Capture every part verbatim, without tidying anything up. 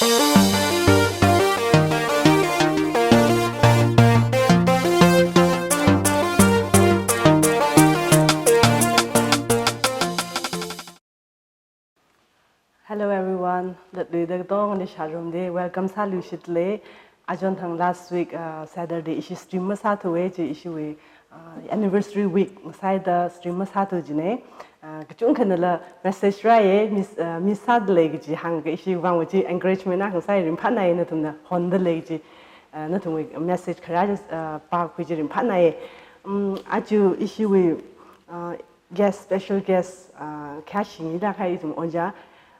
Hello everyone, latluida katongli shārumli welcome sāluishitli. Achon thang last week, uh, Saturday ishi stream masāthuwa chi ishiwui, uh, anniversary week ngasaida stream masāthu jina. Uh, kachungkhanala message rāya, miss, uh, miss sādalei kaji hānglaga ishi vangva chi encouragement akha ngasai, ringphānāya nathumna hondalei chi, uh, nathumwui message kharā, uh, pākhui chi ringphānāya. Um, aja ishiwui, uh, guest, special guest, uh, khayāshi ngilāk kahai ithum ojā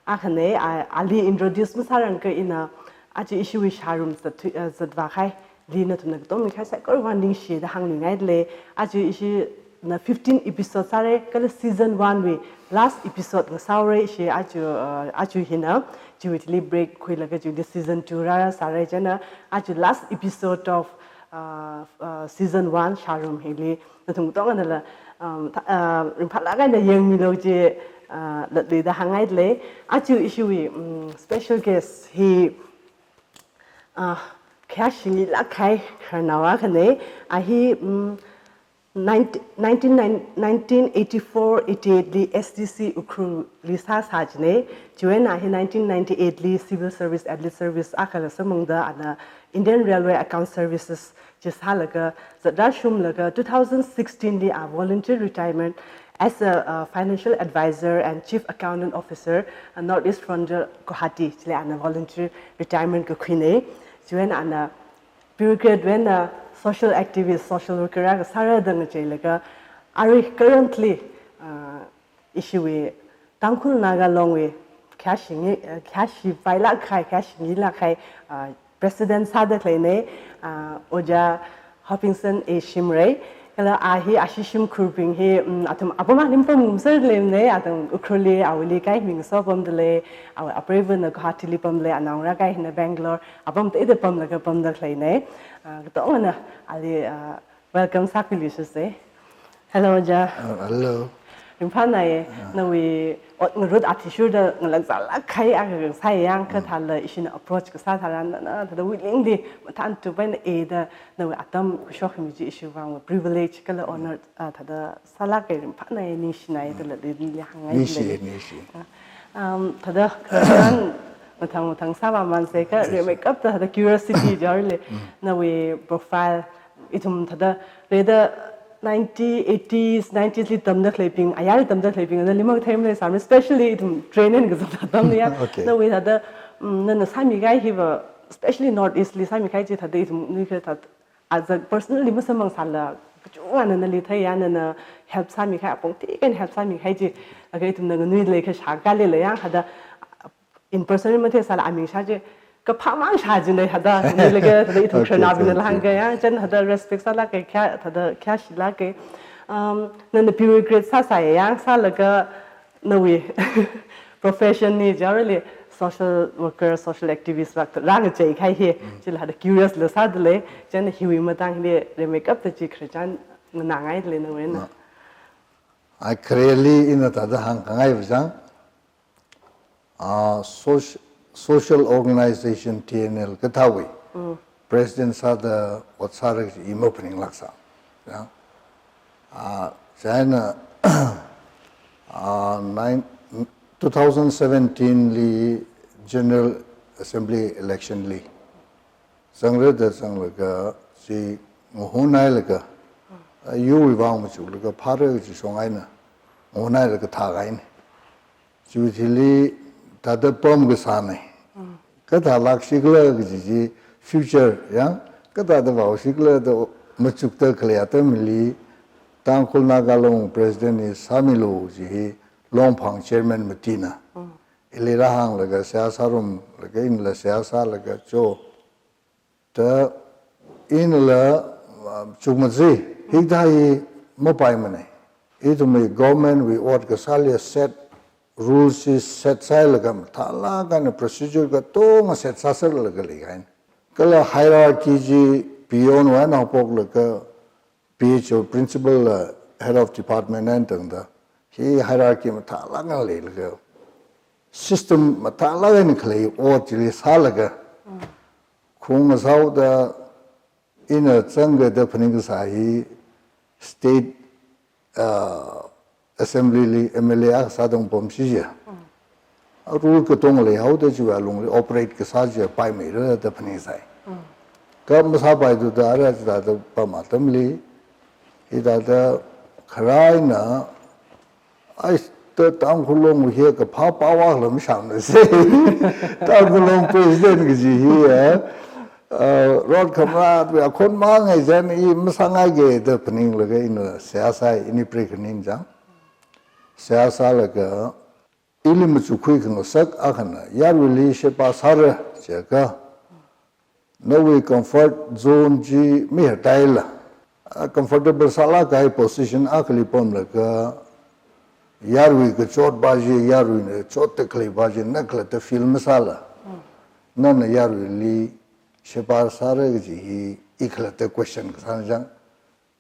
akhana, a, ali introduce masārangakha ina aja ishiwui shārum zat, uh, zatvākahaili nathumna katommi kahai saikora vang ningshi da hāngningailei. Aja ishina fifteen episode sāra, kala season one wui last episode ngasāhaora ishi aja, uh, aja hina, chiwui thili break khuilaga chiwuili season two rāra sāra chieina, aja last episode of, uh, uh, season one shārum hili nathum katonganala, um, tha-, uh, ringphālāk eina yangmilu chi, uh, latluida hāngngailei. Aja ishiwui, um, special guest hi, uh, khayāshi ngilāk kahai khararnao akhana. A hi, um, nineteen, nineteen, nineteen eighty-four eighty-eight li S D C Ukhrul li sāsā jina. Chiwui eina hi nineteen ninety-eight li Civil Service, Elite Service akhala samphangda ana Indian Railway Account Services chi sālaga, zatrāshunglaga, two thousand sixteen li a voluntary retirement as a, uh, financial advisor and chief accountant officer, uh, North East Frontier Guwahati chili ana voluntary retirement kakhuina. Chiwui eina ana bureaucrat wui eina social activist, social worker akha sāra da ngacheilaga, arui currently, uh, ishiwui Tangkhul Naga Longwui khayāshi ngi, eh, khayāshi pailāk kahai, khayāshi ngilāk kahai, ah, president sāda khaleina, ah, Ojā Hopingson A Shimray. Kala a hi ashi shimkhurbing hi, mm, athum apam ali pamngarumserleimana, athum Ukhrulli awuili kahai mi ngaso pamdalei, awui apreivana Guwahatili pamlei, anaongarā kahai hina Bangalore, apam teida pamlaga pamda khaleina. Ah, katongana ali, ah, welcome sākhuiluishitsa. Hello, Ojā. Uh, hello. Ringphānāya, uh, nawui ot ngarut athishurda ngalāngzālāk kahai akha sāya, yang, mm, kathāla ishina approach kasā tharan nana thāda willingly mathān tupai na e da nawui atam khuishokmi chi ishi vangva privilege kala honor, uh, thāda sālāka, ringphānāya, ningshināya, mm, thāla latluili hāngngailei. Ningshi, ningshi. Uh, um, thāda khan mathang mathang sāvāmansa kha, yes, yes, rimeikapta thāda curiosity jarli, mm, nawui profile ithum thāda, rida nineteen eighties, nineties li tamda khaleibing, ayarli tamda khaleibing, nali makathei malei sāmi, especially ithum training kazat atamli ya. Okay. Nawui thāda, mm, nana sāmi kahai hiva, especially North East li sāmi kahai chi thāda ithum nuikha thāda, as a personally masamphang sāla, kachungana nali theiya, nana help sāmi kahai, apong thikha help sāmi kahai chi, laga ithumna nganuilei kha shākali lei ya, thāda, in person matheisāla aming shā chi, kaphāmang shā jina thāda, nganuilaga thāda ithum, okay, khararnaobingna, okay, la hāngkha ya, chieina thāda respect sālāka, khayā, thāda khayāshilāka. Um, nana bureaucrat sāsāya, sālaga nawui profession hi generally social worker, social activist vak rāngachei kahai hi, mm, chila thāda curious la sādalei, chieina hiwui matangli rimeikapta chi khararchan nganāngailei nawui eina. Na. Ai, khareli ina thāda hāngkhangai vajang, ah, soc-, social organization T N L kathāwui, mm, president sāda ot sāra kaji i maphaninglāksa. Ya. Ah, chieina, ah, nine, two thousand seventeen li General Assembly election li zangra da zanglaga, chi ngahonhailaga, ah, yurwui vang machuklaga phāra kaji shong eina ngahonhailaga thākahaina. Chiwui thili thāda pam kasāna. Mm. Kathālākshikhala kaji chi future yang, kathāda vaoshikhala da machukda khalei atamli, Tangkhul Naga Long President hi sāmilu kaji hi Longphang Chairman matina, mm, ili rāhānglaga seihā sārumlaga, inala seihā sālaga cho. Da inala, ah, chukmajā, hikathā hi mapaimana. Ithumwui government wui ot kasāli set rules chi set sāhailaga, mathālāk eina procedure katonga set sāserlaga leikahaina. Kala hierarchy chi peon wui eina haophoklaga, P H O principal la head of department eina tangda, hi hierarchy mathālāk eina leilaga, system mathālāk eina khalei ot chili sālaga, khungasāhaoda ina zangkada phaningsā hi state, ah, assembly li M L A akha sāda pamsi chiakha, rule katonga leihaoda chiwui alungli operate kasā chiakha paimeira da phaningsai. Kha masāpaithuda ara chithāda pam atamli, hithāda kharā eina, ai, ta Tangkhul Long hi kaphā power la mashāmana se. Tangkhul Long president kaji hi, eh, uh, rot khamrātwui akhon mangai chieina i masāngaike da phaninglaga ina seihā sāi, ini prekhaning chang. Seihā sālaga ili machukkhui khangasak akhana, yaruili sheba sāra chiakha, nawui comfort zone chi mihataila, ah, comfortable sālāk kahai position akhali pamlaga, yaruili kachot pa chi, yaruina chotda khalei pa chi, na khalatta feel masāla, nana yaruili sheba sāra kaji hi i khalatta question kasāna chang.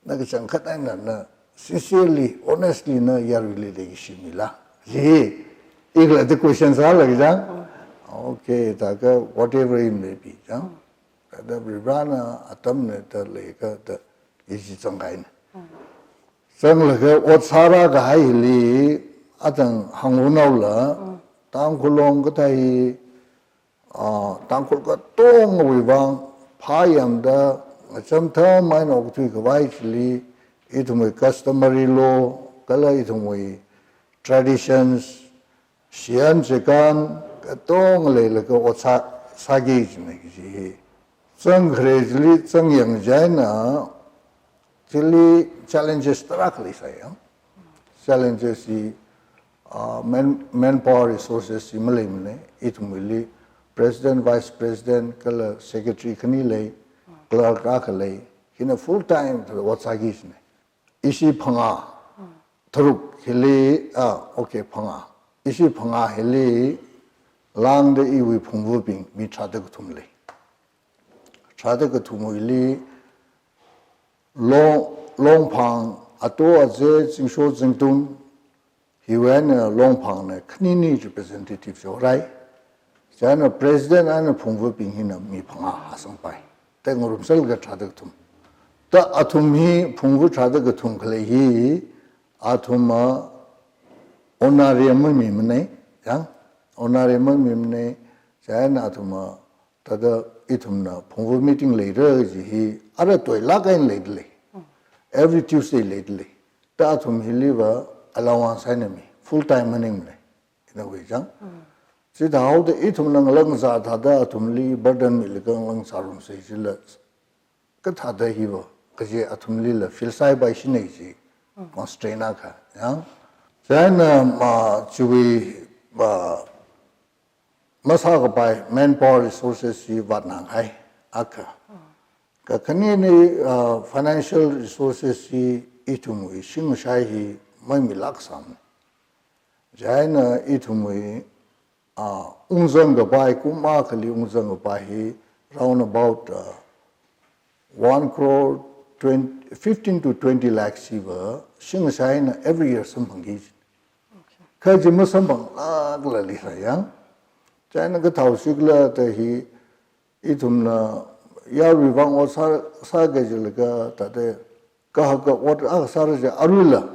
Na kachangkhat eina na sincerely, honestly na yaruili leikashimila? Ji, i khalatta question sālaga chang. Okay, thākha whatever it may be, chang. Thāda Varivarana atamna da leiakha da i chi zangkahaina. Zanglaga ot sārā kahaili, atang hāngrumnaola, Tangkhul Long kathā hi, ah, Tangkhul katongawui vang phāyāmda, ngacham thāmeina okthui khavai chili, ithumwui customary law, kala ithumwui traditions, shiyan chikān, katonga leilaga ot sā, sāki kajina kaji hi. Zangkhare chili, zangyang chieina, chili challenges tarākha leisai ya. Challenges hi, ah, man, manpower resources hi maleimana, ithumwuili president, vice president, kala secretary khani lei, clerk akha lei, hina full time thāda ot sāki kajina. Ishi phangā, tharuk hili, ah, okay, phangā. Ishi phangā hili, lāngda iwui phungvabing mi tharāda kathum lei. Tharāda kathumwuili, Long, Longphang, Ato, Aze, Zingsho, Zingtun, hiwui eina Longphangna khanini representative chi horai. Chieina president eina phungvabing hina mi phangā hāsangpai. Te ngarumsālaga tharāda kathum. Ta athum hi phungva tharāda kathum khalei hi, athumna honorarium mamimana, yang, honorarium mamimana, chieina athumna thāda ithumna phungva meeting leira kaji hi, ara toilāk eina leidalei. Every Tuesday leidalei. Ta athum hiliva allowance eina mi, full time maningmana, in a way chang. Chithāhaoda ithumna ngalāngzā thāda athumli burden milaga ngalāngzārumsa jila, kathāda hiva, kaje athumlila feel sāpai shina kaji, constraint akha, yang. Chieina ma chiwui, ma, masākapai manpower resources hi vātnāngai akha. Kakhanini, ah, financial resources hi ithumwui shingshai hi mamilāksāmana. Chieina ithumwui, ah, ungzangkapai, kum akhali ungzangkapai hi round about, ah, one crore twenty, fifteen to twenty lakhs hiva shingshai eina every year samphangki. Kha chi masamphanglākla leisai yang. Chieina kathāo shikhala da hi, ithumna yaruiwui vang ot sā, sāki kajilaga, thāda kahaka ot akha sāra chi aruila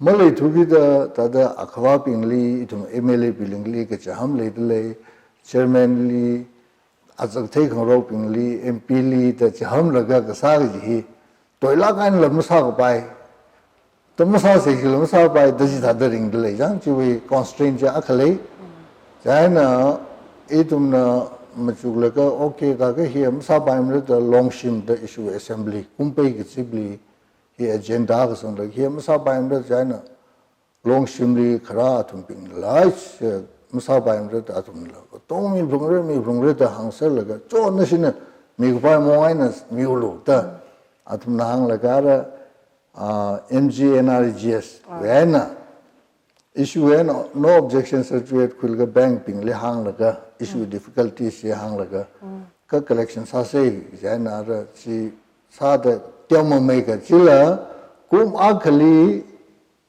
maleithuki da, thāda akhavābingli, ithum M L A bingli kachiham leidalei, chairman li, azak theikhangaroubingli, M P li da chihamlaga kasā kaji hi, toilāk einala masākapai. Ta masāsa jila masāpai, da chithāda ringdalei chang, chiwui constraint chi akha lei. Chieina ithumna machuklaga, okay, thākha hi masāpaimara da Longshim da issue assembly, kumpei kazipli, hi agenda kasanglaga hi masāpaimara chieina Longshimli kharā athumbingla, eh, masāpaimara da athumla, tong miphalungra, miphalungra da hāngserlaga, chonashina mikapai mong eina miulu da athumna hānglaga ara, ah, M G N R E G S wui eina, issue wui eina no objection certificate khuilaga bank bingli hānglaga, issue difficulties chi hānglaga, kha collection sāsa, chieina ara chi sāda teomeimei kajila, kum akhali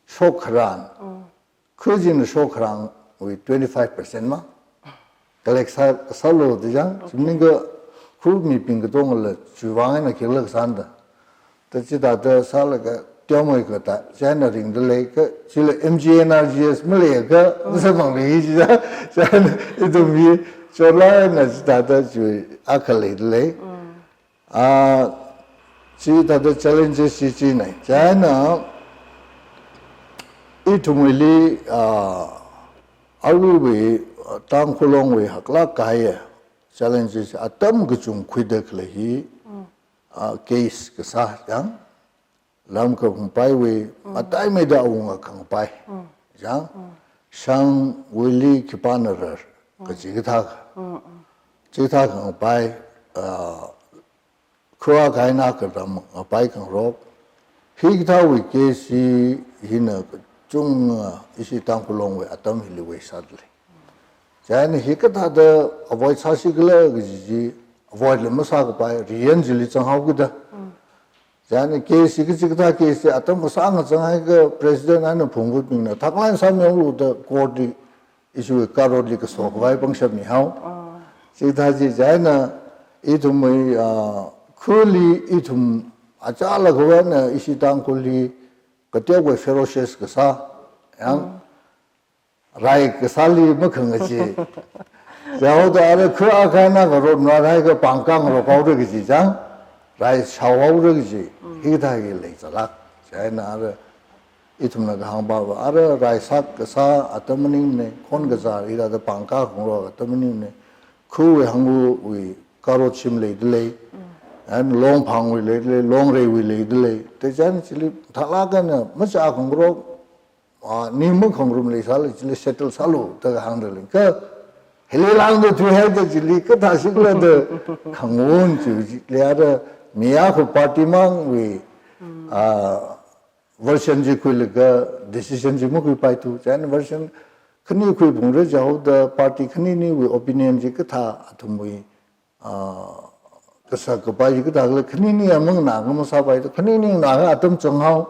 shok kharān. Kha china shok kharān wui twenty-five percent ma. Collect sā, sālu da chang, chimningkha khu mibing katongla chiwui vang eina khikhala kasāna da. Da chithāda sālaga teomeikha da, chieina ringda lei kha, chila M G N R G S maleiakha, samphang lei chida, chieina ithum hi, chotlaga chithāda chi akha leida lei. Ah, chithāda challenges chi china. Chieina, ithumwuili, ah, aruiwui, ah, Tangkhul Longwui haklāk kahai challenges atam kachungkha khuida khalei hi, ah, case kasā chang, lam kaphungpaiwui, mataimeida awunga khangapai. Chang, shangwuili khipāna rar, kaji kathā, chikathā khangapai, ah, khuwa kaina karam ngapai khangarok. Hikathāwui case hi hina kachunga ishi Tangkhul Longwui atam hili vāsāda lei. Chieina hikathāda avoid sāsi khala kaji chi, avoid la masākapai, riyan chili zanghaokida. Chieina case hi kachikathā case hi atam kasānga zanghaiakha president eina phungkabingna thaklāk eina sāmilu da court li issue karotli kasokhavai pangshap mihao. Chikathā chi chieina ithumwui, ah, khuli ithum achālakha eina ishi Tangkhul hi kateokha ferocious kasā, yang, rai kasāli makhang kaji. Yaoda ara khu akha eina karotna rai kapangkang rokhaora kaji chang, rai shaohaora kaji, hikathā hi leichalak. Chieina ara ithumna kahāngva, ara rai sākasā atam maningmana, khon kazā hithāda pangkā khangarok atam maningmana, khuwui hangwui karot shim leida lei, and Longphangwui leida lei, Longreiwui leida lei, da chieina chili thaklāk eina machā khangarok, ah, ning makhangarum leisālala chili settle sālu da kahāngda lei. Kha hili lāngda thuihaida chili kathāsi khala da khangarum chi, chili ara mi akha party mangwui, ah, version chi khuilaga decision chi makhuipaithu. Chieina version khani khuiphungra jihaoda party khaniniwui opinion chi kathā athumwui, ah, kasak kapai chi kathā khala khanini amanganā kha masāpaithu, khanini nganā kha atam zanghao.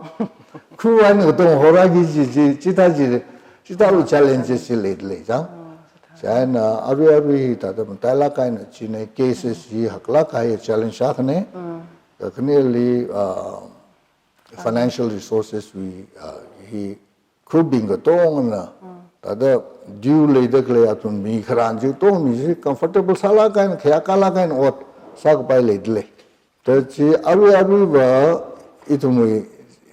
Khu eina katong horaki chi, chi, chithā chi, chithāwui challenges chi leida lei chang. Chieina arui arui hithāda matailāk eina china cases hi haklāk kahai challenge akhana. Kakhaneli, ah, financial resources wui, ah, hi khubing katongana, thāda due leida khalei athum mi kharān chi katong mi chi comfortable sālāk eina, khayākalāk eina ot sākapai leida lei. Da chi arui aruiva ithumwui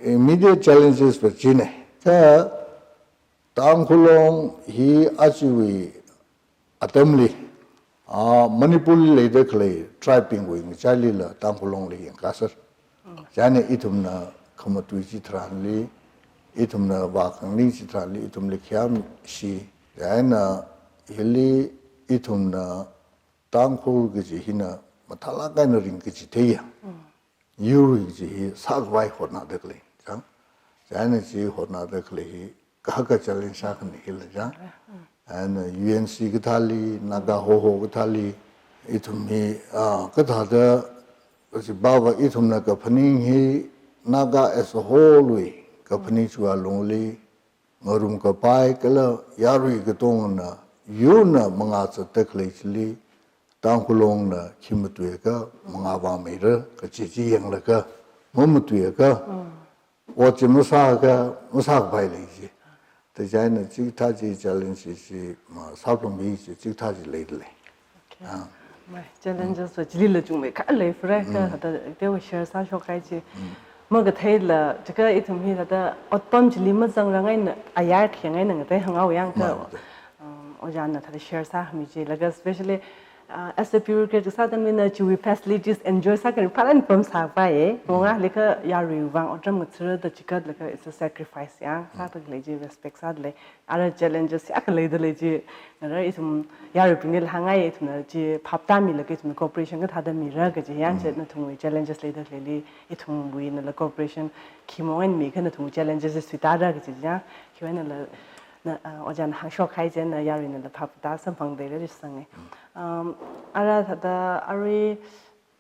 immediate challenges va china. Kha Tangkhul Long hi ajawui atamli, ah, Manipurli leida khalei tribe bingwui ngachailila Tangkhul Longli yangkasā. Chieina ithumna khamatui chitharanli, ithumna vākhangning chitharanli, ithumli khayāshi. Chieina hili ithumna Tangkhul kaji hina mathālāk eina ringkachitheiya yur kaji hi sākhavai hotnada khalei chang. Chieina chi hotnada khalei hi kahaka challenge akhana hila chang. And, uh, U N C kathāli, Naga Hoho kathāli, ithum hi, ah, kathāda, kaji bava ithumna kaphaning hi Naga as a whole wui kaphaning chiwui lungli, ngarum kapai kala yarui katongana yurna mangā zatda khalei chili, Tangkhul Longna khi matuiakha mangā vāmeira kaji chi yanglaga, mamatuiakha, ot chi masāakha, masākapai lei chi. Da chieina chithā chi challenge chi, chi, ma, sāphlungmi chi, chithā chi leida lei. Okay. Ah. Mai, challenges va chilila chungmeikha lei, Fred, kha hithāda teokha share sāshokkahai chi. Makatheila, chikha ithum hi thāda otpam chili mazangrang eina, ayar khayang eina ngathei hānghaowa yang kha, um, ojāna thāda share sāmi chi. Laga especially, uh, as a bureaucrat kasā atamli na chiwui facilities enjoy sākharing pharan pamsāpai. Ngonga leikha yaruiwui vang otram ngathara da chikatlaga it's a sacrifice yang. Sāda khalei chi respect sāda lei. Ara challenges akha leida lei chi, nara ithum yaruibingnila hāngngai, ithumna chi phaptāmilaga ithumna cooperation kathāda mira kaji yang chi, nathumwui challenges leida khaleili ithumwuinala cooperation khi mong eina mikha nathumwui challenges suitāra kaji yang, khiwuinala na, ah, ojāna hāngshokkahai china yaruinala phaptā samphangda leira chi sāngai. Um, ara thāda arui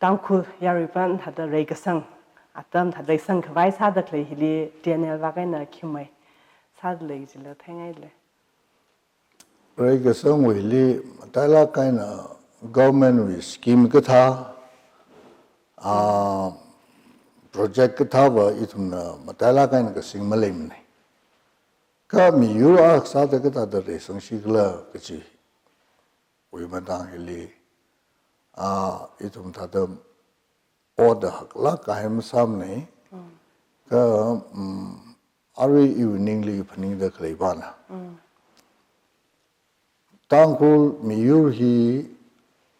Tangkhul yaruipan thāda reikasang, atam thāda reisangkhavai sāda khalei hili T N L vak eina khi mai sāda lei chila theingailei. Reikasangwuili matailāk eina government wui scheme kathā, ah, project kathāva ithumna matailāk eina kasing maleimana. Kha miyur akha sāda kathāda reisangsi khala kajiwui matang hili, ah, ithum thāda ot haklāk kahai masāmana. Kha, mm, arui iwui ningli phaningda khaleivana, Tangkhul miyur hi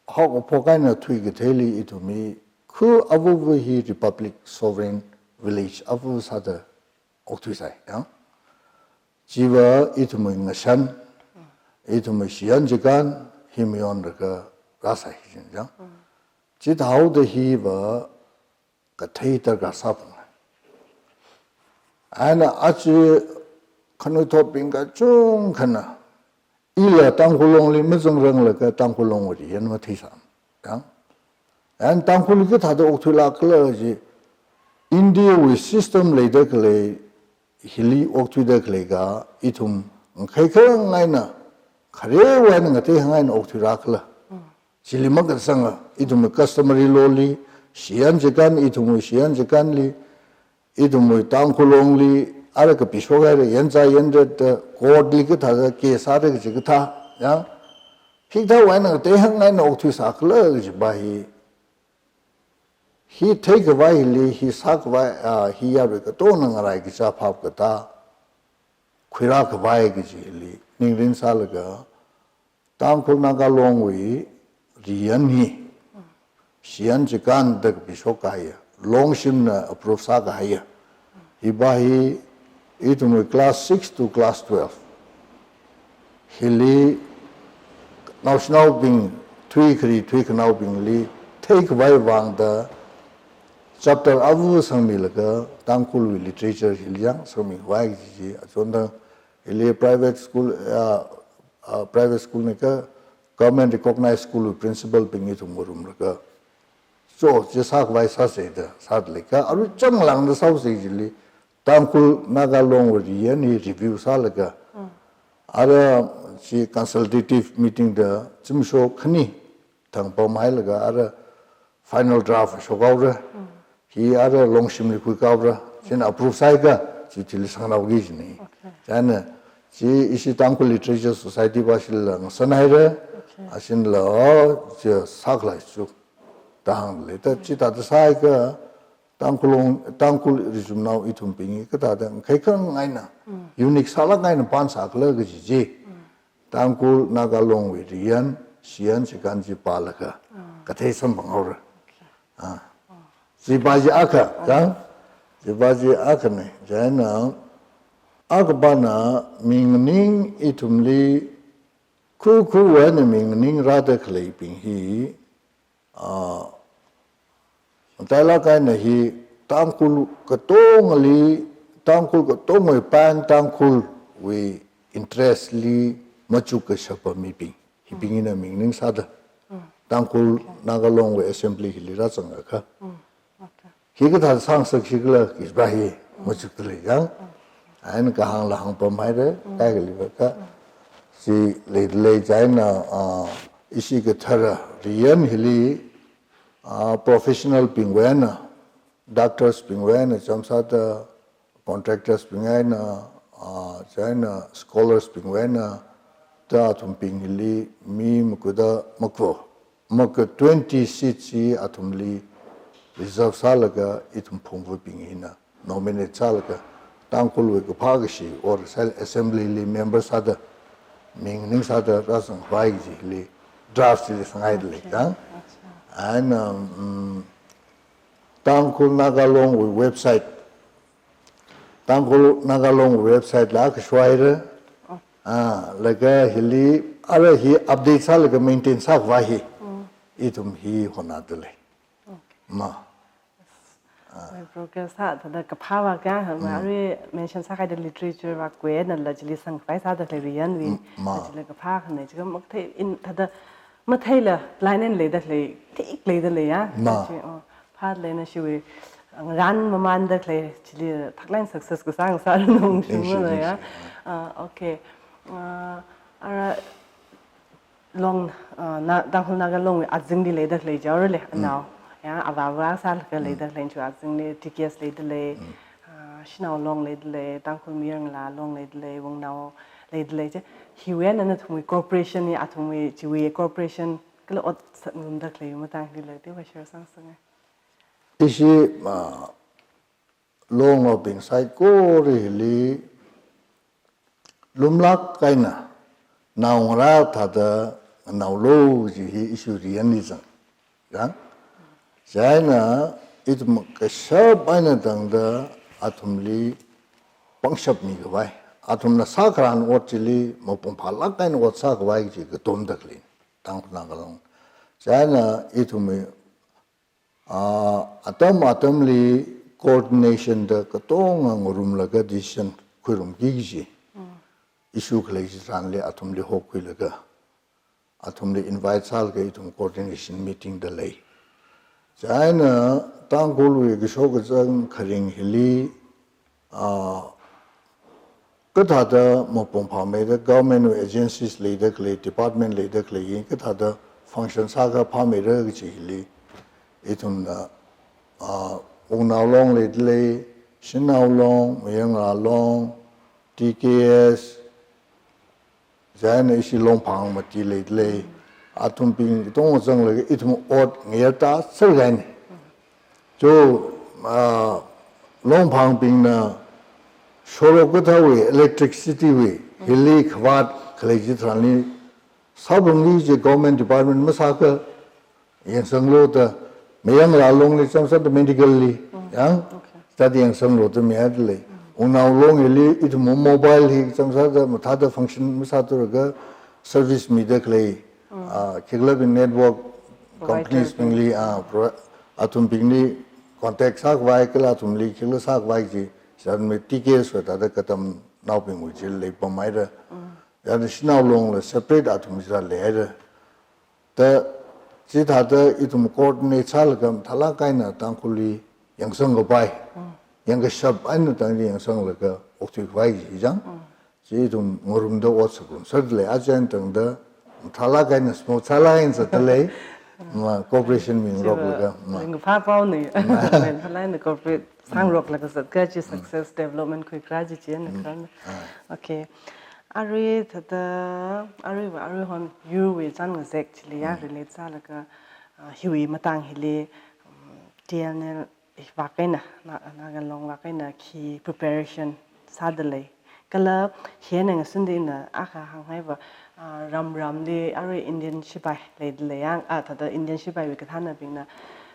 haokaphok eina thuikatheili ithum hi khu avuvu hi republic, sovereign village avu sāda okthuisai, ya. Chiva ithumwui ngashan, ithumwui shiyan chikan hi mayonlaga rāsai, ya. Chithāhaoda hiva kathei darkar sāphunga. Eina aja khanuithotbing kachungkhana, ila Tangkhul Longli mazangranglaga Tangkhul Longwui riyan matheisāmana. Eina Tangkhul hi kathāda okthuilāk khala chi, India wui system leida khalei hili okthuida khalei kha, ithum ngakhai khangaina, kharewui eina ngatei hāngngaina okthuirā khala. Chili makasanga, ithumwui customary law li, shiyan chikan, ithumwui shiyan chikanli, ithumwui Tangkhul Longli, ara kapishok haira, yanzā yanret da, court li kathāda case sāra kaji kathā, ya. Hikathāwui eina ngatei hāngngaina okthuisā khala kajiva hi, hi theikhavai hili, hi sākhavai, ah, hi yarui katongna ngarai kaja phap katā khuirākhavai kaji hili ningrin sālaga, Tangkhul Naga Longwui riyan hi, shiyan chikan da kapishok kahaiya, Longshimna approve sākahaiya, hiva hi ithumwui class six to class twelve hili naoshinaobing, thuikhari thuikhanaobingli theikhavai vangda chapter avu sangmilaga Tangkhulwui literature hili yang sangmikhavai kaji chi, achonthang hili private school, ah, ah, private school ni kha government recognized school wui principal bing ithum ngarumlaga, cho, chi sākhavai sāsa da sāda lei kha, arui chāmlāngda sāhaosa chili, Tangkhul Naga Longwui riyan hi review sālaga, ara chi consultative meeting da zimiksho khani thang pamhailaga, ara final draft shokhaora. Hi ara Longshimli khuikhaora. Chieina approve sāakha, chi chili sangnaoki kajina. Okay. Chieina chi ishi Tangkhul Literature Society vāshila ngasanhaira. Okay. Ashinla, chi sākhalei chu da hāngda lei. Da chithāda sāakha, Tangkhul Long, Tangkhul rizumnao ithumbing hi kathāda ngakhai khangaina, unique sālāk eina pānsā khala kaji chi, Tangkhul Naga Longwui riyan, shiyan chikan chi pālaga kathei samphanghaora. Ah. Chiva chi akha, ya? Chiva chi akhana, chieina akhava na mi nganing ithumli, khu khuwui eina mi nganing rāda khaleibing hi, ah, matailāk eina hi Tangkhul katongali, Tangkhul katongwui pan Tangkhulwui interest li machukkashapa mibing, hibing hina mi nganing sāda, Tangkhul Naga Longwui assembly hili rāzangakha, okay, hikathā sāngasakshi khala kajiva hi machukda lei yang. Eina kahāngla hāngpamhaira, kaikhaliva kha, chi leida lei chieina, ah, ishi kathara riyan hili, ah, professional bingwui eina, doctors bingwui eina, chāmsāda contractors bing eina, ah, chieina scholars bingwui eina, da athumbing hili mi makuda maku, maku twenty seats hi athumli reserve sālaga ithum phungvabing hina nominate sālaga Tangkhulwui kaphā kashi or sāli assembly li member sāda, mi nganing sāda rāzangkhavai kajili draft chili sanghaida lei, okay, yang. Achha. Eina, um, Tangkhul Naga Longwui website, Tangkhul Naga Longwui website la kashoira. Oh. Ah, laga hili, ara hi update sālaga maintain sākhavai hi, ithum hi honada lei. Okay. Ma. Mai progress sā, thāda kaphāva kha, ma, arui mention sākahai da literature va khuinala chili sangkhavai sāda khalei riyanwui, ma, chili kaphā khana, chikha mathei in, thāda matheila blind eina leida khalei, thik leida lei ya. Ma. Chi, oh, phālāk eina ishiwui, ngarān mamānda khalei, chili thaklan success kasā ngasāranu shimana ya. Ningshi, ningshi. Ah, okay. Ah, ara, Long, uh, na, Tangkhul Naga Long azingli leida khalei jaora le, anao. Ya, avāva sālaga leida khalei chu azingli T K S leida lei, uh, Shanao Long leida lei, Tangkhul Mayarngalā Long leida lei, Wungnao leida lei je. Hiwui eina nathumwui cooperation hi, athumwui chiwui cooperation kala ot sāngarumda khalei matangli le, teokha share sāngasakngai. Ishi, uh, Longnaobing saikora hili lumlāk eina naongarā thāda nganaolu kaji hi ishi riyanli zang. Yang? Chieina ithum kashap eina tangda athumli pangshap mikhavai. Athumna sākharan ot chili mapung phālāk eina ot sākhavai kaji katomda khalei. Tangkhul Naga Long. Chieina ithum Ah, atam atamli coordination da katonga ngarumlaga decision khuirumki kaji. Issue khalei chitharanli athumli hokhuilaga, athumli invite sālaga ithum coordination meeting da lei. Chieina Tangkhulwui kashok kazang kharing hili, ah, kathāda mapung phāmeira, government wui agencies leida khalei, department leida khalei, kathāda function sākha phāmeira kaji hili, ithumna, ah, Wungnao Long leida lei, Shanao Long, Mayarngalā Long, T K S, chieina ishi Longphang mati leida lei, athumbing katonga zanglaga ithum ot ngayarta sākahaina. Cho, ah, Longphangbingna shorok kathāwui, electricity wui, hili khavāt khalei chitharanli, sāphalungki kaji government department masākha yangsanglu da, Mayarngalā Longli chānsāda medical li, yang, Okay. Thāda yangsanglu da mihaida lei. Wungnao Long hili ithum mobile hi chānsāda mathāda function masāthurlaga service mida khalei, ah, khikhalabing network Provider companies bingli, ah, pro-, athumbingli contact sākhavai, kala athumli khikhala sākhavai kaji, chānmi T K S wui thāda katamnaobingwui chili leipamhaira. Yang Shanao Longla separate athum chila leihaira. Da, chithāda ithum coordinate sālaga mathālāk eina Tangkhulli yangsangkapai. Yangkashap eina tangli yangsanglaga okthuikhavai kaji chang. Chi ithum ngarumda ot sāngarumserda lei, aja eina tangda mathālāk eina smooth sālāk eina zatda lei. Ma cooperation mingaroklaga, ma. Ringkaphā paona. Mathālāk eina cooperate sāngaroklaga zatkha chi success development khuikharā chi chieina kharāna. Okay. Arui thāda, aruiva, aruihon yurwui chān ngazek chili ya relate sālaga, ah, hiwui matang hili, um, T N L vak eina, Na-, Naga Long vak eina khi preparation sāda lei. Kala hi eina ngasunda ina akha hānghaiva, ah, ram ramli arui Indian shipai leida lei yang, ah, thāda Indian shipaiwui kathānabingna,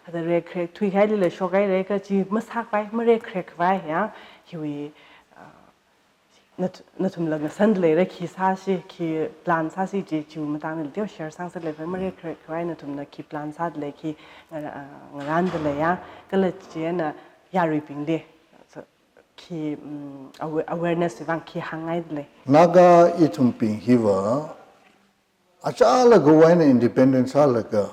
thāda rekharek thuikahaili leishokhaira kaji masākhavai, marekkharekkhavai yang, hiwui, ah, Nat-, nathumla ngasanda leira khi sāsi, khi plan sāsi chi, chiwui matangli teo share sāngasakla, marekkharekkhavai nathumna khi plan sāda lei, khi ngara-, ah, ngarānda lei ya, kala chieina yaruibingli, so, khi, mm, awa-, awareness vang khi hāngngaida lei. Naga ithumbing hiva, achālakha eina independent sālaga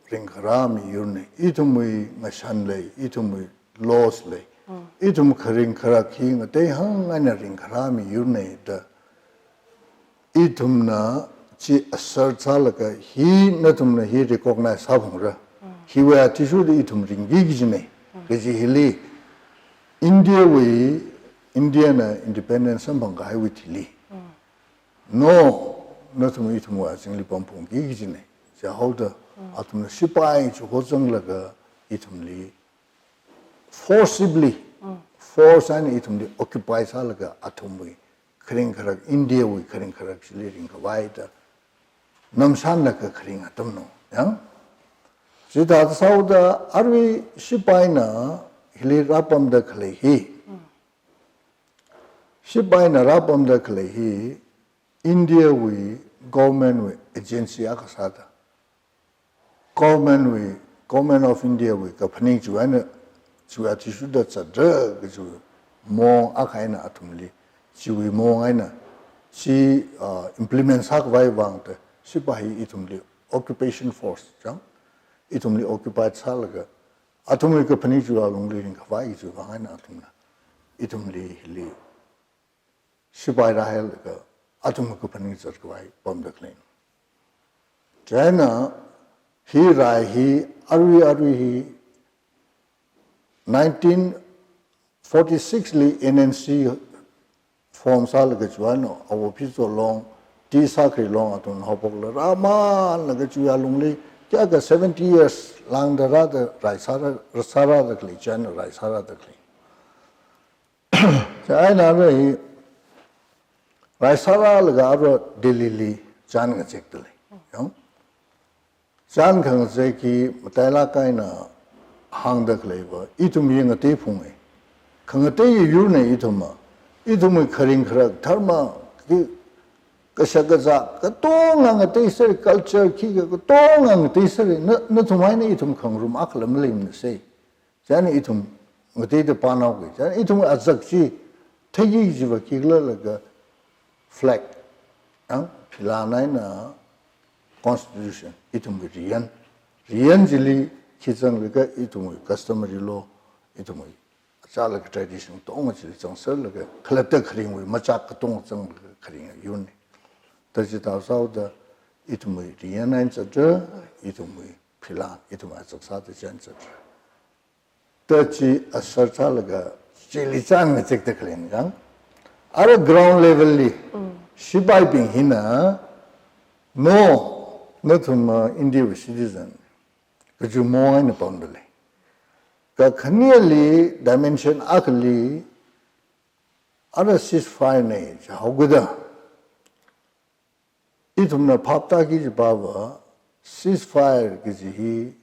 ringkharā miyurna, ithumwui ngashan lei, ithumwui laws lei. Ithum kharing kharak hi ngatei hāng eina ringkharā miyurna da. Ithumna chi assert sālaga hi nathumna hi recognize sāphalungra. Hiwui athishurda ithum ringki kajina. Kaji hili India wui, India na independent samphang kahaiwui thili. No, nathum ithumwui azingli pamphungki kajina. Chihaoda, athumna shipai chukho zanglaga ithumli forcibly, force eina ithumli occupy sālaga athumwui kharing kharak, India wui kharing kharak chili ringkhavai da namshanlaga kharing atamna, yang? Chithāda sāhaoda arui shipaina hili rāpamda khalei hi. Shipaina rāpamda khalei hi India wui government wui agency akha sāda, government wui, Government of India wui kaphaning chiwui eina, chiwui athishurda zatra kaji maong akha eina athumli, chiwui maong eina, chi, ah, implement sākhavai vang da, shipai hi ithumli occupation force chang, ithumli occupied sālaga, athumwui kaphaning chiwui alungli ringkhavai chiwui vang eina athumna ithumli hili shipai rāhailaga athumwui kaphaning zatkhavai pamda khaleina. Chieina hi rai hi, arui arui hi, nineteen forty-six li N N C form sālaga chiwui eina, Awo Phizo Long, T. Sakhri Long athum haophokla rāmānlaga chiwui alungli, kayākha seventy years lāngda rāda rai sāra, sārāda khalei, chieina rai sārāda khalei. Chieina arui hi rai sārālaga arui Delhi li chān ngazekda lei. Yang? Chān khangazek hi matailāk eina hāngda khaleiva, ithum hi ngateiphalunge. Khangatei yurne ithum ma. Ithumwui kharing kharak, dharma, ki, kashak kazā, katonga ngateisera, culture khikha katonga ngateisera, na, nathum eina ithum khangarum akhala maleimanasei. Chieina ithum ngateida pānao ke. Chieina ithum azak chi, theiki jiva khikhala laga flag, yang, phila eina constitution, ithumwui riyan. Riyan chili khi zanglaga ithumwui customary law, ithumwui achālakha tradition katonga chili zangserlaga, khalatta kharingwui machak katonga zanglaga kharing yurne. Da chithāsāhaoda ithumwui riyan eina zatra, ithumwui phila, ithumwui azak sāda chieina zatra. Da chi asar sālaga, chili chān ngazekda khalei yang. Ara ground level li, sipaibing hina, no, nathum, uh, India wui citizen, kaji maong eina pamda lei. Kakhaneli dimension akhali, ara ceasefire ne, jihaokida. Ithumna phap tāki kajipava, ceasefire kaji hi,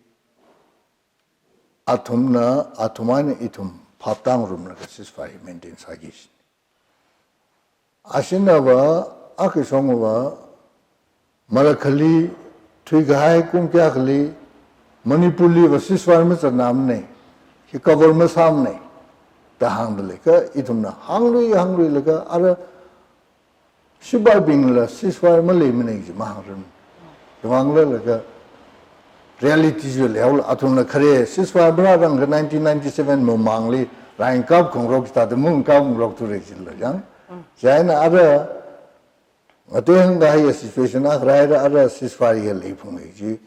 athumna, athum eina ithum phap tāngarumlaga ceasefire hi maintain sāki. Ashinava, akashongva, Marakhali, thuikahai kum kayākhali, Manipurliva ceasefire mazatnamane, hi cover masāmane, da hāngda lei. Kha ithumna hānglui, hāngluilaga, ara sipaibingla ceasefire maleimane kaji mahāngran. Khiwuivangkhala laga reality chi leihaola, athumla khare ceasefire marārangkha nineteen ninety-seven mamangli, rai kapkhangarok thāda mung kapngarokthura jila yang. Chieina ara, ngatei hāngkahai situation akha rāhaira, ara ceasefire hi leiphunge ji.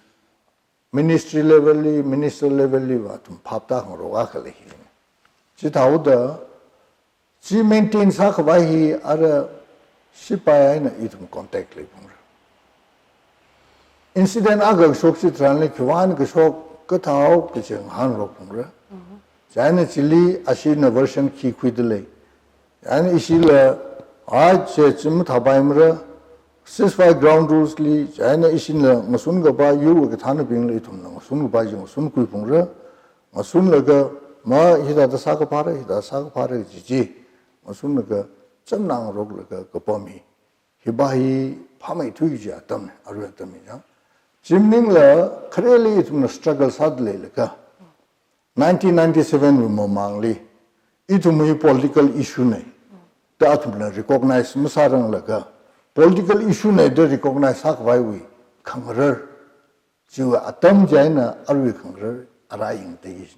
Ministry level li, minister level liva athum phap tākhangarok akha lei hi. Chithāhaoda, chi maintain sākhavai hi ara sipai eina ithum contact leiphungra. Incident akha kashok chitharanli khiwuivang kashok kathāhao kaji ngahānrokphungra. Chieina chili ashina version khi khuida lei. Chieina ishila, ai, che chi mathāpaimara, ceasefire ground rules li, chieina ishina ngasun kapai, yurwui kathānabingla ithumna ngasun kapai chi ngasun khuiphungra, ngasunlaga, ma hithāda sākaphāra, hithāda sākaphāra kaji chi, ngasunlaga, chamnangaroklaga kapam hi, hiva hi phāmeithui kaji atamne, arui atam hi yang. Chi maningla, khareli ithumna struggle sāda leilaga, nineteen ninety-seven wui mamangli, ithumwui political issue ne, da athumna recognize masāranglaga, political issue ne da recognize sākhavaiwui khangarar, chiwui atam chieina arui khangarar ara yangda lei.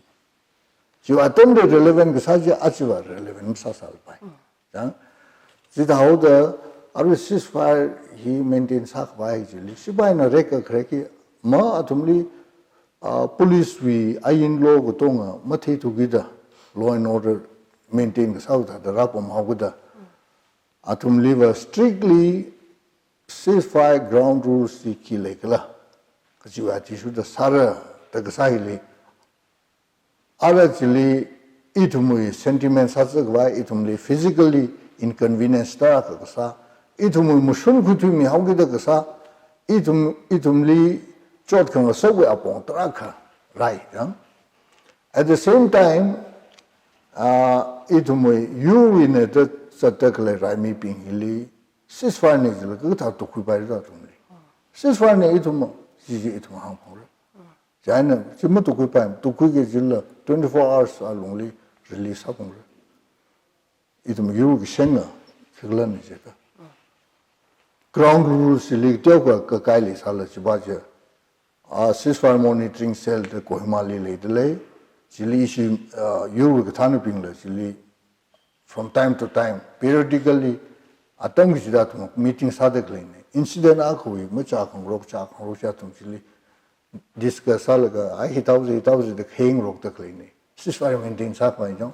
Chiwui atamli relevant kasā chi achiva relevant masāsālapai. Yang, chithāhaoda, arui ceasefire hi maintain sākhavai chili, sipaina rek khareki, ma athumli, ah, police wui ain law katonga matheithukida, law and order maintain kasā thāda rāpamhaokida, athumliva strictly ceasefire ground rules chi khi leikhala, kajiva chi shuda sāra, da kasā hili, ara chili ithumwui sentiment sāzakhavai, ithumli physically inconvenience tarākha kasā, ithumwui mashun khuithuimihaokida kasā, ithum, ithumli chot khangasakwui apong tarākha rāi, yang. At the same time, ah, ithumwui yurwui eina da zatda khalei raimibing hili, ceasefire ne jila kathā tukkhuipaira athumli. Ceasefire ne ithum, chi chi ithum hāngphungra. Chieina, chi matukkhuipai, tukkhuiki jila twenty-four hours alungli release sāphungra. Ithum yur kashenga, khikhala ni jikha. Ground rules chili teokha kakai leisāla chiva chi, ah, ceasefire monitoring cell da Kohima li leida lei, chili ishi, ah, yurwui kathānabingla chili from time to time, periodically, atam kachida athum meeting sāda khaleine. incident akhawui machā khangarok, chā khangarok chā athum chili discuss sālaga, ai, hi thaosa, hi thaosa da khayangarokda khaleina. Ceasefire maintain sākhavai chang.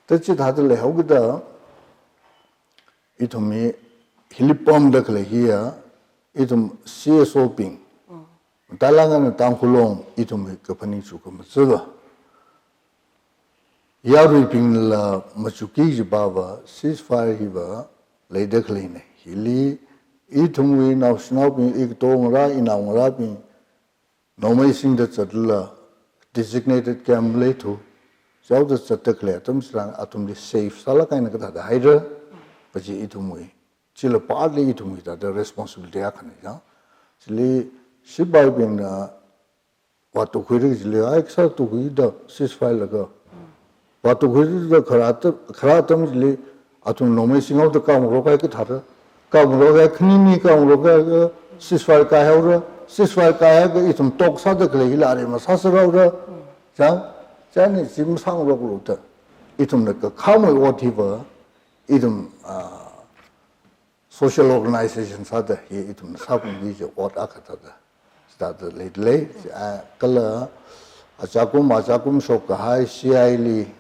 Ta chithāda leihaokida, ithum hi, hili pamda khalei hiya, ithum C S O bing. Matailāk eina Tangkhul Long, ithum hi kaphaning chu kamachiva. Yaruibingla machuki kajiva, ceasefire hiva leida khaleina. Hili, ithumwui naoshinaobing, ikato ngarā, inao ngarābing, nomei singda zatlala, designated camp leithu, chaoda zatda khalei atam chitharan athumli safe sālāk eina kathāda haira, kaji ithumwui. Chila partly ithumwui thāda responsibility akhana chang. Chili sipaibingna vātukkhuira chili, ai, kasā tukkhuida ceasefire laga. Vātukkhuida kharā ta-, kharā atam chili, athum nomei singhaoda kaungarokhai kathāra. Kaungarokhai khani mi kaungarokhai ceasefire kaihaora. Ceasefire kaihaiakha ithum talk sāda khalei hila aremma sāsāhaora. Chang, chieina chi masāngaroklu da. Ithumna kakhamei ot hiva, ithum, ah, social organization sāda hi ithum sākhuiki kaji ot akha thāda. Chithāda leilei, ah, kala achākum, achākum shokkahai C I li,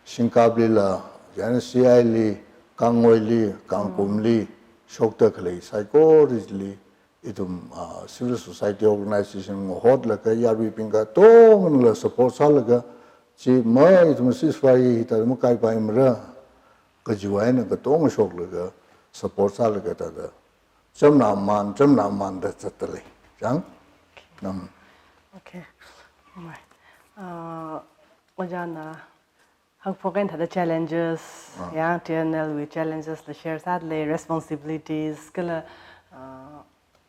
Singkaplila, chieina C I li, Kangngoili, Kangkumli, shokda khalei saikorali, ithum, ah, civil society organization ngahotlaga yaruibing katongnala support sālaga, chi ma ithum ceasefire hithāda makaipaimara, kajiwui eina katonga shoklaga support sālaga thāda. Chamna man, chamna manda zatda lei. Chang? Nam. Okay. Alright. Uh, ojāna hangphok eina thāda challenges, Ah. ya, T N L wui challenges la share sāda lei, responsibilities, kala, uh,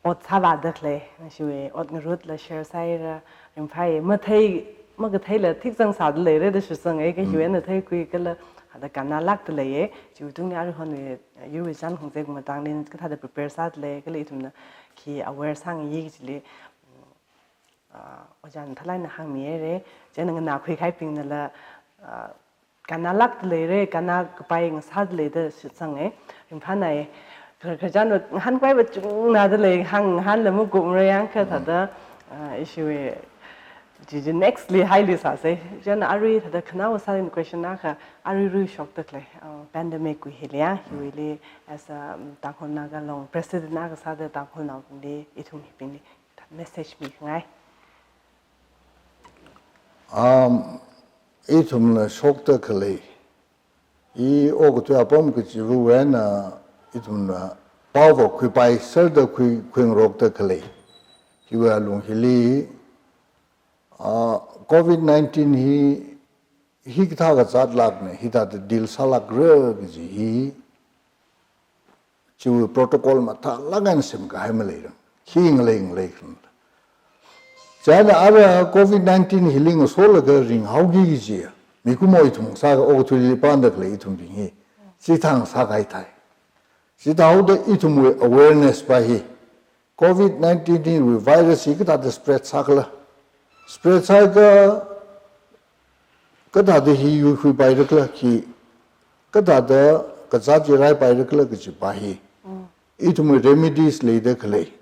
ot sāvāda khalei, nashiwui ot ngarut la share sāhaira, ringphāi, mathei, makatheila thikchang sāda leira da shitsanga, kha Mm. hiwui eina theikhui kala, thāda kannālākda leiya, chiwui tungli aruihon, eh, yurwui chān khongzek matangli kathāda prepare sāda lei, kala ithumna khi aware sāngayi kajili, mm, ah, ojāna thālāk eina hāngmihaira, chieina nganākhui kahaibingnala, ah, kannālākda leira, kannākapai ngasāda lei da shitsanga, ringphānai. Kha-, khararchan ngahānkapai va chungnāda lei, hāng ngahānla makupmara yangkha Mm. thāda, ah, ishiwui, chi chi next li haili sāsa. Chieina arui thāda khanaowa sāda question akha, arui rui shokda khalei, ah, pandemic wui hili ya, Mm. hiwuili as a, um, Tangkhul Naga Long president akha sāda Tangkhulnaobingli, ithum hibingli, message mikhangai. Um, ithumna shokda khalei, i okathui apam kachiva̱wui eina ithumna paova khuipai serda khui, khuingarokda khalei. Hiwui alung hili, ah, covid nineteen hi, hikathā kazāt lākna, hithāda deal sālākra kaji hi, chiwui protocol mathālāk eina semkahai maleirang. Hi ngalei ngalei khan. Chieina ara covid nineteen hili ngasolaga ringhaoki kaji, mikumo ithum sākha okathuili panda khalei ithumbing hi, chithang sākahai thai. Chithāhaoda ithumwui awareness pa hi, covid nineteen hiwui virus hi kathāda spread sākhala. Spread sākha kathāda hi yuikhuipaira khala khi, kathāda kazāt chi raipaira khala kaji pa hi. Mm. Ithumwui remedies leida khalei.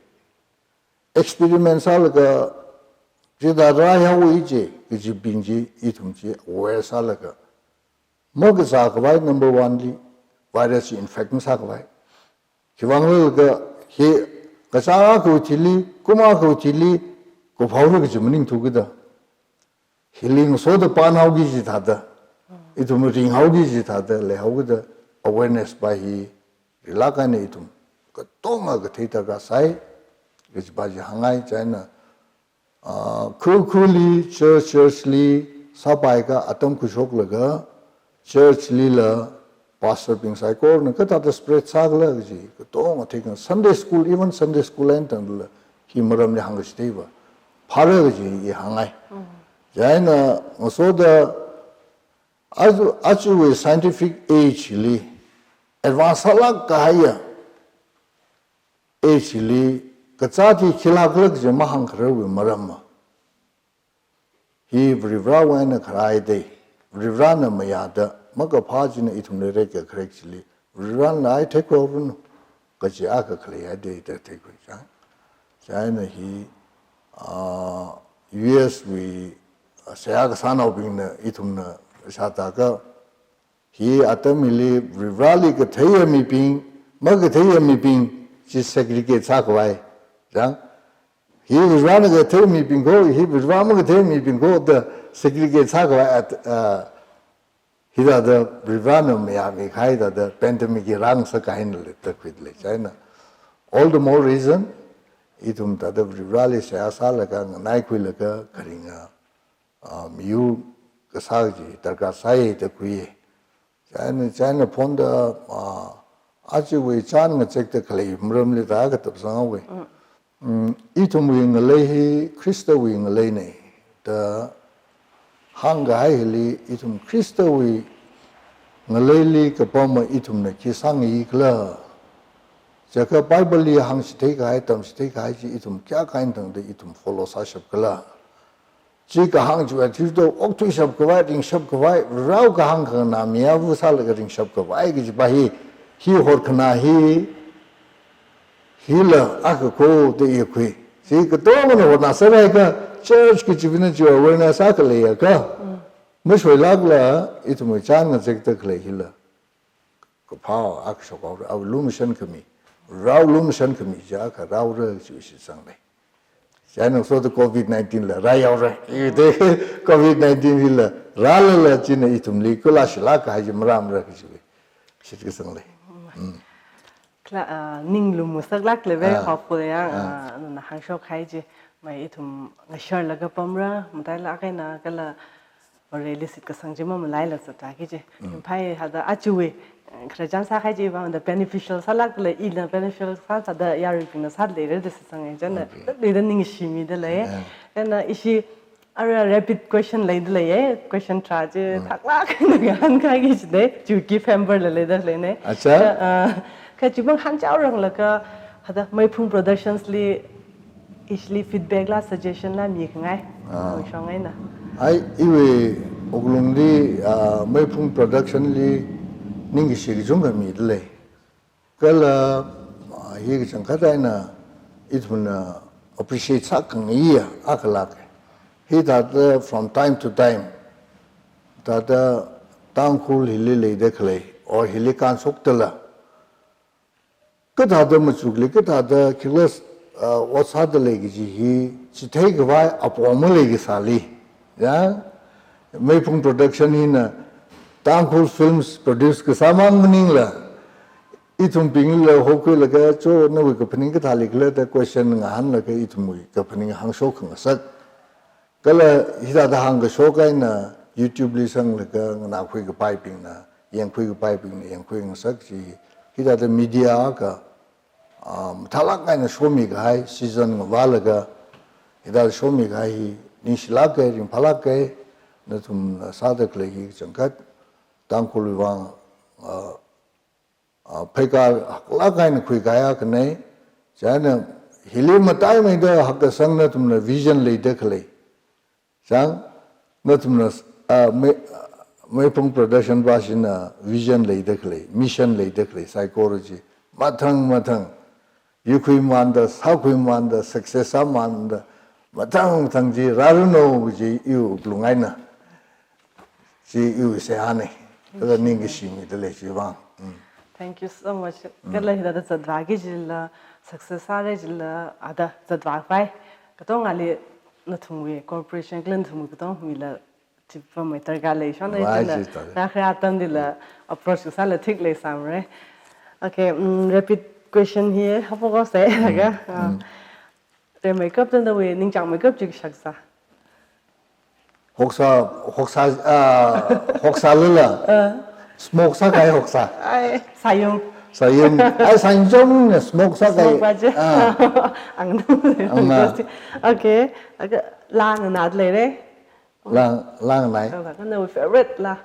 Experiment sālaga, chithāda raihaowa chi, kajibing chi, ithum chi aware sālaga. Makazākhavai number one li, virus chi infect masākhavai. Khiwuivang khala hi, kachāng akhawui thili, kum akhawui thili, kuphaora kaji maningthu kida. Hili ngasoda panhaoki kaji thāda. Ithum ringhaoki kaji thāda, leihao kida awareness pa hi, rilāk eina ithum katonga kathei darkar sai, kaji pa chi hāngngai chieina, ah, khu khuli, church, church li, sāpaikha atam khuishoklaga, church lila, pastor bing saikorana kathāda spread sākhala kaji, katonga theikha Sunday school, even Sunday school eina tangdala, hi maramli hāngkachitheiva phāra kaji i hāngngai. Mm. Chieina ngasoda aja, ajawui scientific age li, advance sālāk kahaiya age li, kazāt hi khilākhala kaji mahāngkharawui maramva, hi Varivarāwui eina kharā dei, Varivarāna mayāda, makaphā china ithumli rekkakharek chili, Varivarāna ai theikhuiranu. kaji akha khalei haida da theikhui chang. Chieina hi, ah, U S wui, ah, seihā kasānaobingna ithumna shāda ka, hi atam hili Varivarāli katheiya mibing, makatheiya mibing, chi segregate sākhavai. Chang, hi Varivarāna kathei mibing kho, hi Varivarā makathei mibing kho, da segregate sākhavai at, ah, hithāda Varivarāna mayāmi kahai thāda pandemic hi rāngasak kahaina le da khuida lei. Chieina, all the more reason, ithum thāda Varivarāli seihā sālaga, nganaikhuilaga, kharinga, ah, miyur kasā chi darkar sāi da khuiya. Chieina, chieina phonda, ah, ajawui chān ngazekda khalei maramli da kathap sanghaowa. Mm, ithumwui ngalei hi Khristawui ngaleina da hāngkahai hili ithum Khristawui ngaleili kapama ithumna khi sāngayi khala. Chiakha Bible li hāngchitheikahai, tamchitheikahai chi ithum kayākha eina tangda ithum follow sāshap khala. Chi kahāng chiwui athishurda okthuishap khavai, ringshap khavai, rao kahāng khanganā miya vu sālaga ringshap khavai kajipa hi, hi horkhanā hi, hila akha kho da iyakhui. Chi katongana hornāsārai ka, church kachivana chiwui awareness akha leiya ka. Mm. Mashoilākla, ithumwui chān ngazekda khalei hila kaphā akha shokhaora, awui lumashan khami, rao lumashan khami chi akha rāra chiwui shitsang lei. Chieina so the covid nineteen la rāyaora. Iwui te covid nineteen hila rālala china ithumli kula shilāk kahai chi marāmara kajiwui shitkasang lei. Mm. Kla, ah, ning lumasāklāk leiva, ah, hopefully ya, ah, ah, nana hāngshok kahai chi, mai ithum ngasharlaga pamra, matailāk eina kala Vareli shitkasang chi mamalaila zatta kaji. Mm. Ringphai hithāda ajawui, eh, khararchan sākahai chi vang da beneficial sālākla, ina beneficial sā thāda yaruibingna sāda leira da shitsanga chieina. Okay. Leida ningshimida lei. Yeah. Chieina ishi arui rapid question leida leiya, question tharā chi, mm, thaklāk eina ngahānkahai chi dei, chi gift hamper la leida leina. Acha. Kha, ah, kha chivang hāngchaoranglaga, hithāda Meiphung Productions li, ishili feedback la, suggestion la mikhangai, ah, mashong eina. Ai, iwui wuklungli, ah, Meiphung Production li ningkashi kachungkha mida lei. Kala, ah, hi kachangkhat eina ithumna appreciate sākhangayi akhalāka. Hithāda from time to time, thāda Tangkhul hili leida khalei, or hili kānshokdala, kathāda machukli, kathāda careless, ah, ot sāda lei kaji hi chitheikhavai apong maleikasāli. Ya, Meiphung Production hina Tangkhul films produce kasā mang maningla, ithumbingla hokhuilaga, cho nawui kaphaning kathāli khala da question ngahānlaga ithumwui kaphaning hāngshok khangasak. Kala hithāda hāngkashok eina YouTube li sanglaga nganākhui kapaibingna, yangkhui kapaibingna yangkhui khangasak chi, hithāda media akha, um, mathālāk eina shomikahai, season ngavālaga, hithāda shomikahai hi ningshilāka, ringphālāka, nathumna sāda khalei hi kachangkhat, Tangkhulwui vang, uh, ah, pheikar haklāk eina khuikahai akhana. Chieina hili mataimeida hakkasang nathumna vision leida khalei. Chang, nathumna, ah, Mei-, Meiphung Production pāshina vision leida khalei, mission leida khalei, psychology, mathang mathang, yukhuimanda, sākhuimanda, success sāmanda, mathang mathang chi rāranu kaji iwui wuklung eina. Chi iwui seihāna. Kala ningkashi mida lei chivang. Mm. Thank you so much. Mm. Kala hithāda zatvāki kajila, success sāra kajila, ada zatvāpai. Katongali nathumwui cooperation, kala nathumwui katong mila chipam mai darkar lei shona. Wai, chieina chithāda. Rākhara atamlila approach kasāla thik leisāmara. Okay, mm, rapid question hi hapo ko se, mm, laga, ah. Mm. Rimeikap tangda wui, ningchāngmeikap chi kashak sā. Hoksā, hoksā, ah, hoksālala. Ah. Smoke sākahai hoksā. Ai, sāyum. Sāyum. Ai, sāyum chomna smoke sākahai. Smoke pa chi. Ah. Ang. Ang na. Okay. Aga, laa nganāda leira. Laa, laa nganāi. Kala, kala nawui favorite laa.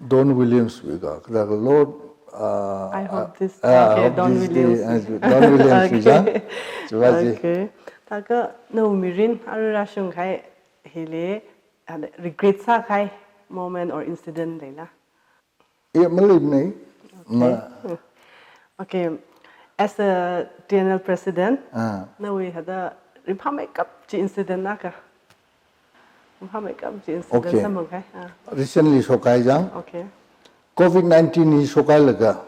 Don Williams wui ka, kala Lord, uh, I hope this, uh, okay, I hope Don this day, Williams. Uh, Don Williams wui ka. Okay. Chiva chi. Okay. Thākha nawui mirin arui rāshungkahai hili, uh, regret sākahai moment or incident leila? Ye, maleimana. Ma. Okay. Okay. As a T N L president, ah, nawui hada ringphāmeikap chi incident na ka? Ringphāmeikap chi incident, okay, samphang kahai. Ah. Recently shokhai chang. Okay. COVID nineteen hi shokhailaga,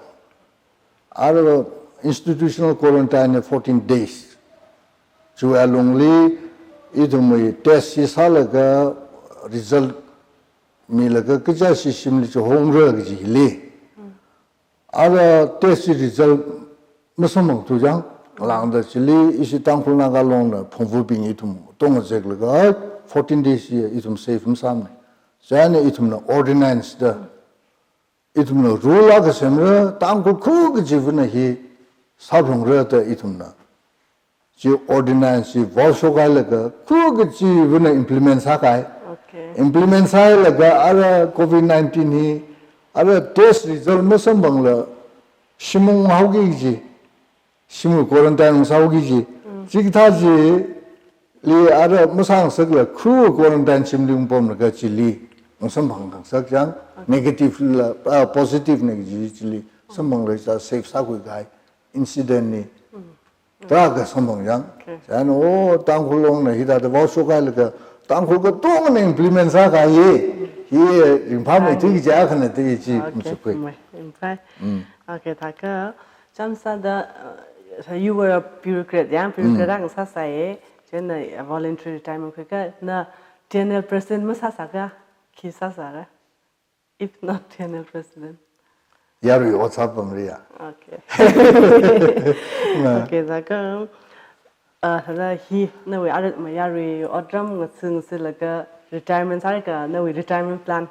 ara institutional quarantine fourteen days. Chiwui alungli ithumwui test hi sālaga result milaga kaja shishimli chihongra kajili. Mm. Ara test result masamphangthu chang, lāngda chili ishi Tangkhul Naga Long na phungvubing ithum tongazeklaga, ai, fourteen days hi ithum safe masāmana. Chieina ithumna ordinance da, ithumna rule akha semra, Tangkhul khukachiva̱na hi sāphalungra da ithumna chi ordinance chi vao shokhailaga khukachiva̱na implement sākahai. Okay. Implement sāhailaga ara COVID nineteen hi, ara test result masamphangla shim unghaoki kaji, shimwui quarantine ungsāhaoki kaji. Mm. Chikathā chili ara masāngasakla khu quarantine shimli ungpamlaga chili ungsamphang khangasak chang, okay, negative la, ah, positive na kaji chili samphanglaga safe sākhui kahai incident ni. Mm. Tarākha samphang chang. Okay. Chieina, oh, Tangkhul Long na hithāda vao shokhailaga, Tangkhul katongna implement sākahai hi, hi ringphāmeithui kaji akhana da chi, okay, machukhui. Mai, ringphai. Mm. Okay, thākha, chamsāda, uh, so you were a bureaucrat, ya, bureaucrat, mm, ang sāsai, chieina, uh, voluntary retirement khuika, na T N L president masāsaka, khi sāsaka? If not T N L president. Yarui ot sāpamriya. Okay. Na. Okay, thākha, uh, thāda hi, nawui arat ma yarui otram ngatsu ngatsilaga retirement sālaga, nawui retirement plan?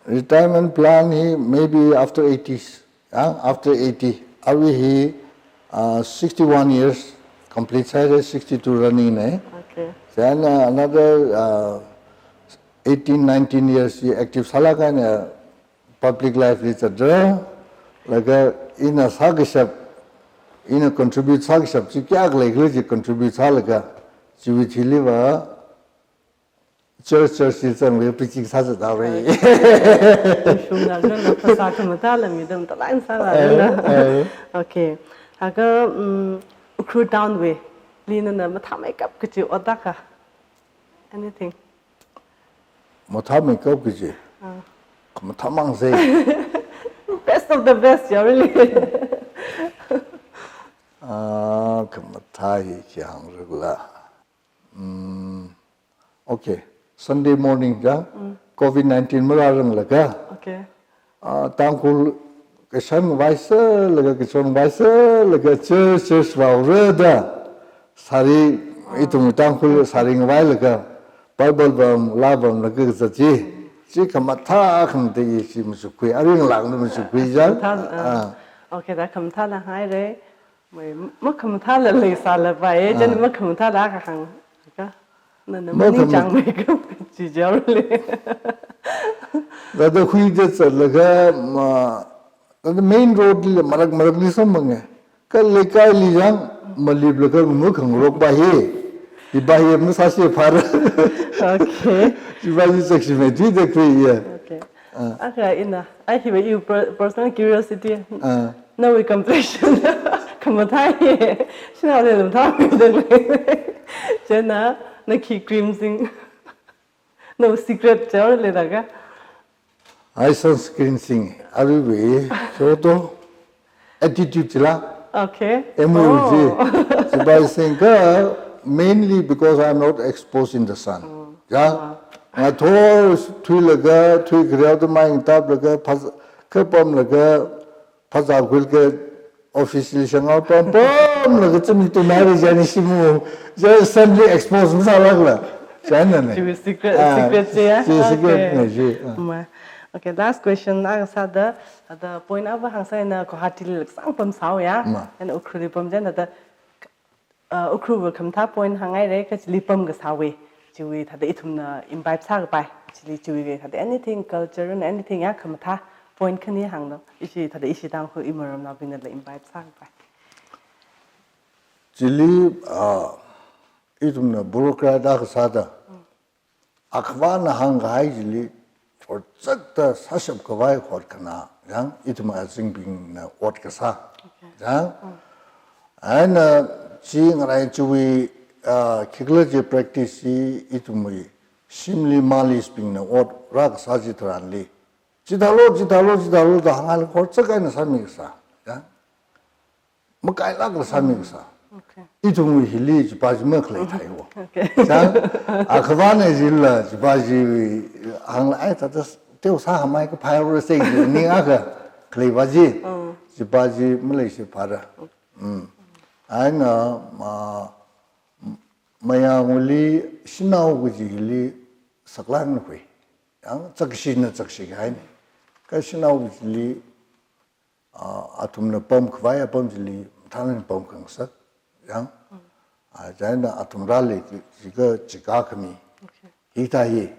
Retirement plan hi maybe after eighties. Ah, after eighty. Arui hi, ah, sixty-one years complete sāhaira, sixty-two running na. Okay. Then, ah, another, ah, eighteen, nineteen years hi active sālaga ina public life li zatra. Laga ina sākashap, ina contribute sākashap chi kayākha leikhala chi contribute sālaga, chiwui thiliva, church, church li zanglaga preaching sāzathaora. Shungda zangda phasā khamathāla mida matalāk sāla. Eh, na. Eh. Okay. Thākha, mm, Ukhrul town wui li nana mathāmeikap kaji ot akha? Anything? Mathāmeikap kaji? Ah. Khamathā mang sai. Best of the best, yeah, really. Ah, khamathā hi khi hāngra khala. Mm, okay. Sunday morning chang, mm, COVID nineteen marāranglaga. Okay. Ah, Tangkhul kashan ngavai sālaga, kachon ngavai sālaga, church, church vaora da. Sari, ah, ithum Tangkhul, okay, sari ngavailaga, Bible pam, laa pamlaga kazat chi. Chi khamathā akhana da ishi machukkhui, aring lang da machukkhui chang. Khamathā, ah. Ah. Okay, da khamathāla haira. Mai, makhamathāla leisālapai, eh, chieina, ah, makhamathāla kahāng. Ka, nana maning, makham- chang mai ka, chi jaole. Thāda huida zatlaga, ma, thāda main road li marak marakli samphanga. Kha leikaili chang, maliplaga makhangarokpa hi. Hipa hi masāsi phāra. Okay. Hipa hi chakshi mai tui da khui ya. Okay. Ah. Akha ina, ai hiva iwui per-, personal curiosity. Ah. Nawui complexion khamathā hi, shanaoli mathāmida lei. Chieina, na khi cream sing? Nawui secret chi leilāka? Ai sunscreen sing, aruiwui, so to. Attitude chila. Okay. M U G. Oh. Chipai singkha, mainly because I'm not exposed in the sun. Mm. Yeah? Wow. Ngathor thuilaga, thui khareo da mai ngataplaga, phaz-, kha pamlaga, phazā khuilaga, office li shangao pam, pamlaga chumi tumai re jani shimu. Just suddenly expose masālākla. China ne. Chiwui secret, ah, secret chi ya? Chi secret, okay, ne chi, ah. Ma. Okay, last question na sāda, ada point ava hāngsai na Guwahati li laksang pamsao ya. Ma. And Ukhrul li pam jan ada, uh, Ukhrul va khamathā point hāngngaire, kha chili pam kasāwui, chiwui thāda ithumna imbibe sākapai, chili chiwui thāda anything, culture na anything ya khamathā point khani hānglu, ishi thāda ishi Tangkhul imaramnaobingnala imbibe sākapai. Chili, uh, ithumna bureaucrat akha sāda, mm, akhavana hāngkahai chili, chotchakta sāshap khavai hotkhana, yang ithum azingbingna ot kasā. Okay. Ya? Eina chi ngarai chiwui, ah, khikhala chi practice chi ithumwui shimli malis bingna ot rākasā chitharanli. Chithālu, chithālu, chithālu da hāngailāk khor chak eina sāmi kasā. Ya? Makailākla sāmi kasā. Okay. Ithumwui hili chipa chi makhalei thaiwo. Okay. Chang, akhavana jila chipa chi hāngla ai tata teo sāhāmei kaphai rose ji ning akha khaleiva chi. Mm. Chipa chi maleishi phāra. Mm. Eina, ma, mayangwuili shanao kaji hili saklāk eina khui. Yang chakshina chakshi haini. Kha shanao kajili, ah, athumna pamkhavai apam chili, thanan pamkhangasak. Yang, ah, chieina athum rāli chi, chikha chikha khami. Okay. Hithā hi,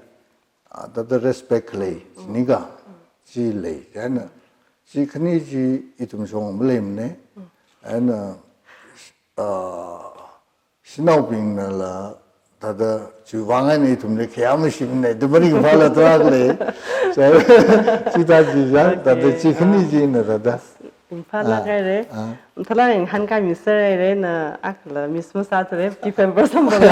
ah, tata respect khalei, chinika, chi lei. Chieina, chi khani chi ithum shong maleimana. Eina, ah, shanaobingnala, tata chiwui vang eina ithumli khayā mashimana, da maringphāla tarākha lei. So, chithā chi ya, tata chi khani china tata. Ringphālāk haira. Ah. Thala ing hāngkāmi sāhaira na akhala miss masāthura, keep and person bangla.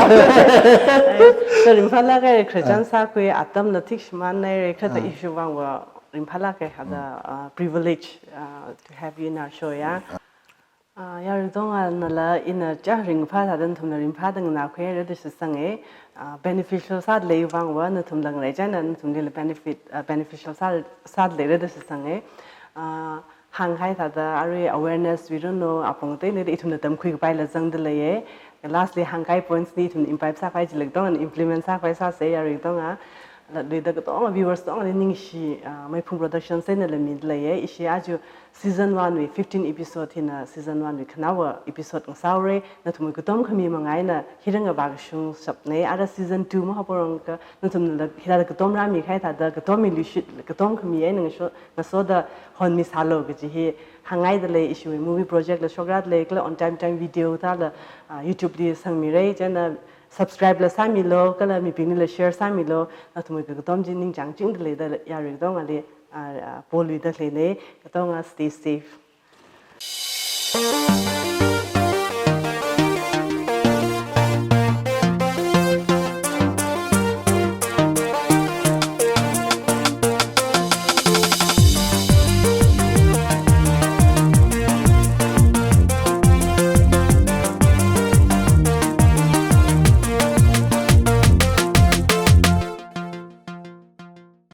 So ringphālāk haira, khrechan sākhui atamla thik shimānhaira, kha tata issue vangva ringphālāk haira, hada, ah, privilege, ah, to have you in our show, ya. Ah, yarui dong a nala ina cha ringphā thāda nathumla ringphāda nganākhuira da shitsanga. Ah, beneficial sāda lei vangva nathumla ngaraichāna nathumlila benefit, ah, beneficial sā, sāda leira da shitsanga. Ah, hānghai thāda arui awareness wui ranu apong teili ithumna tamkhui kapaila zangda leiya. Lastly hāngkahai points ni ithumna imbibe sākhavai chili katongana implement sākhavai sāsa yarui dong a. Latluida katonga viewers tongli ningshi, ah, Maiphung Productions eina lamida leiya. Ishi aja season one wui fifteen episode hina season one wui khanaowa episode ngasāhaora. Nathumwui katom khami manga eina hiranga vākashung shapna. Ara season two mahaoporangakha nathumla hithāda katom rāmikahai thāda katom miluishit katom khami eina ngasho, ngasoda honmisālu kaji hi hāngngaida lei. Ishiwui movie project la shokrada lei, kala On Time Time Video thāla, ah, YouTube li sangmira, chieina subscribe la sāmilu, kala mibinglila share sāmilu, nathumwui kakatom chi ningchāngchingda lei da yarui katongali, ah, ah, poluida leina, katonga stay safe.